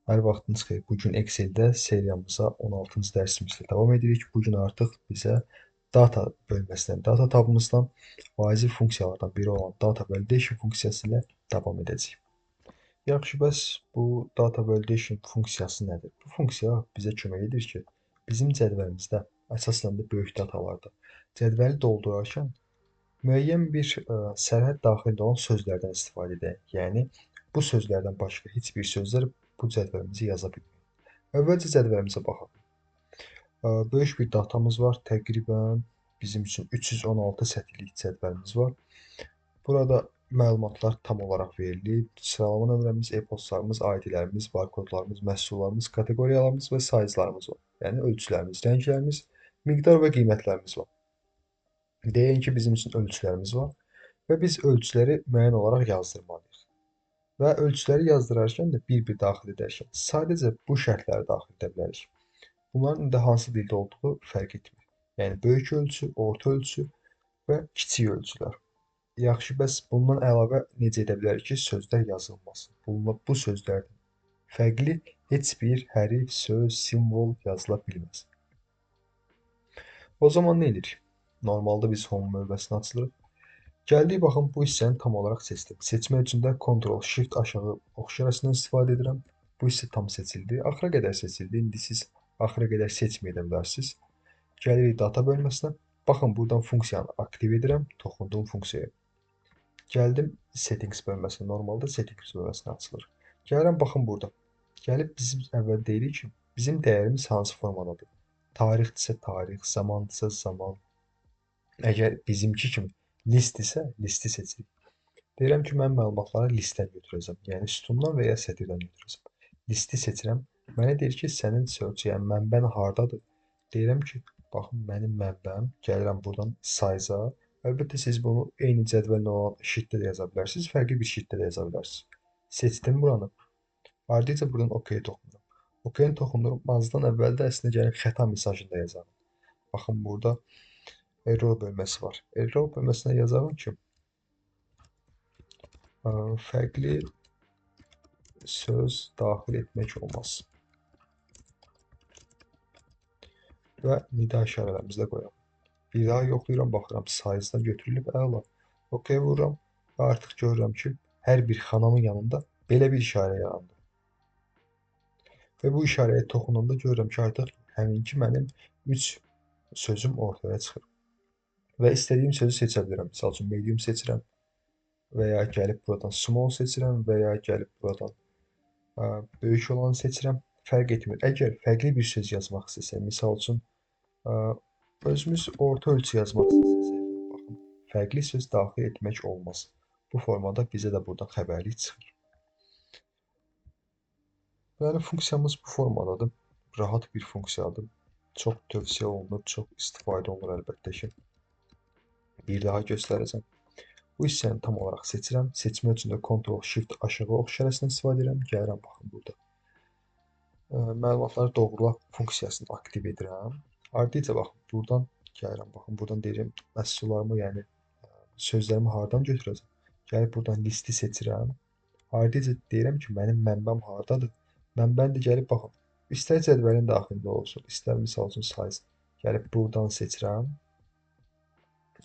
Hər vaxtınız xeyir. Bu gün Excel-də seriyamıza 16-cı dərsimizlə davam edirik. Bu gün artıq bizə data bölməsindən, data tabımızdan vacib funksiyalardan biri olan data validation funksiyası ilə davam edəcəyik. Yaxşı, bəs bu data validation funksiyası nədir? Bu funksiya bizə kömək edir ki, bizim cədvəlimizdə, əsasən də böyük datalarda cədvəli doldurarkən müəyyən bir sərhəd daxilində olan sözlərdən istifadə edək. Yəni, bu sözlərdən başqa heç bir sözlər bu cədvəlimizi yaza bilmirik. Əvvəlcə cədvəlimizə baxaq. Böyük bir datamız var. Təqribən bizim üçün 316 sətirlik cədvəlimiz var. Burada məlumatlar tam olaraq verilib. Sıralama nömrəmiz, e-postlarımız, ID-lərimiz, barkodlarımız, məhsullarımız, kateqoriyalarımız və size'larımız var. Yəni ölçülərimiz, rənglərimiz, miqdar və qiymətlərimiz var. Deyək ki, bizim üçün ölçülərimiz var və biz ölçüləri müəyyən olaraq yazdırmalıyıq. Və ölçüləri yazdırarkən də bir-bir daxil edərkən sadəcə bu şərtləri daxil edə bilərik. Bunların indi hansı dildə olduğu fərq etmir. Yəni böyük ölçü, orta ölçü və kiçik ölçülər. Yaxşı, bəs bundan əlavə necə edə bilərik ki, sözlər yazılmasın? Bu sözlərdən fərqli heç bir hərif, söz, simvol yazıla bilməz. O zaman nə edirik? Normalda biz home bölməsini açılırıq. Gəldik, baxın, bu hissəni tam olaraq seçdim. Seçmək üçün də Ctrl Shift aşağı ox işarəsindən istifadə edirəm. Bu hissə tam seçildi. Axıra qədər seçildi. İndi siz axıra qədər seçməyə də bilərsiniz. Gəlirik data bölməsinə. Baxın, buradan funksiyanı aktiv edirəm. Toxunduğum funksiyaya. Gəldim settings bölməsinə. Normalda settings bölməsinə açılır. Gəlirəm, baxın burada. Gəlib bizim əvvəl deyirik ki, bizim dəyərimiz hansı formadadır? Tarixdirsə tarix, zamandırsa zaman. Əgər bizimki kimi list isə listi seçirik. Deyirəm ki, mən məlumatları listdən götürəcəm. Yəni sütundan və ya sətirdən götürəcəm. Listi seçirəm. Mənə deyir ki, sənin search, yəni mənbən hardadır? Deyirəm ki, baxın, mənim mənbəm, gəlirəm buradan size-a. Əlbəttə, siz bunu eyni cədvəllə olan sheet-də də yaza bilərsiniz, fərqli bir sheet-də də yaza bilərsiniz. Seçdim buranı. Ardınca buradan OK-yə toxunuram. OK-yə toxundurmazdan əvvəl də əslində gəlib xəta mesajını da yazarım. Baxın, burada error bölməsi var. Error bölməsinə yazarım ki, fərqli söz daxil etmək olmaz. Və nida işarələrimizi də qoyalım. Bir daha yoxlayıram, baxıram, size-dan götürülüb, əla. OK vururam və artıq görürəm ki, hər bir xanamın yanında belə bir işarə yarandı. Və bu işarəyə toxunanda görürəm ki, artıq həminki mənim 3 sözüm ortaya çıxır. Və istədiyim sözü seçə bilirəm. Misal üçün, medium seçirəm və ya gəlib buradan small seçirəm və ya gəlib buradan böyük olanı seçirəm. Fərq etmir. Əgər fərqli bir söz yazmaq istəsək, misal üçün, özümüz orta ölçü yazmaq istəsək, baxın, fərqli söz daxil etmək olmaz. Bu formada bizə də buradan xəbərlik çıxır. Yəni, funksiyamız bu formadadır. Rahat bir funksiyadır. Çox tövsiyə olunur, çox istifadə olunur əlbəttə ki. Bir daha göstərəcəm. Bu hissəni tam olaraq seçirəm. Seçmək üçün də Ctrl Shift aşağı ox işarəsindən istifadə edirəm. Gəlirəm, baxın burada. Məlumatları doğrula funksiyasını aktiv edirəm. Ardınca baxın, buradan gəlirəm, baxın, buradan deyirəm, məhsullarımı, yəni sözlərimi hardan götürəcəm? Gəlib buradan listi seçirəm. Ardınca deyirəm ki, mənim mənbəm hardadır? Mənbəni də gəlib baxın, istər cədvəlin daxilində olsun, istər misal üçün size. Gəlib buradan seçirəm.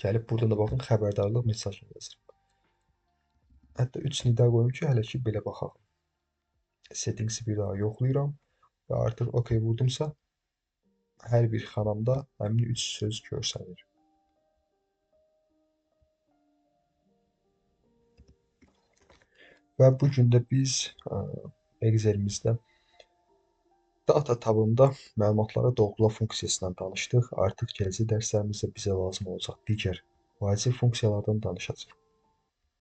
Gəlib buradan da baxın, xəbərdarlıq mesajını yazıram. Hətta 3 nida qoyum ki, hələ ki belə baxaq. Settings'i bir daha yoxlayıram və artıq OK vurdumsa, hər bir xanamda həmin 3 söz görsənir. Və bu gün də biz Excel'imizdə data tabında məlumatlara doğrula funksiyasından danışdıq. Artıq gələcək dərslərimizdə bizə lazım olacaq digər vacib funksiyalardan danışacağıq.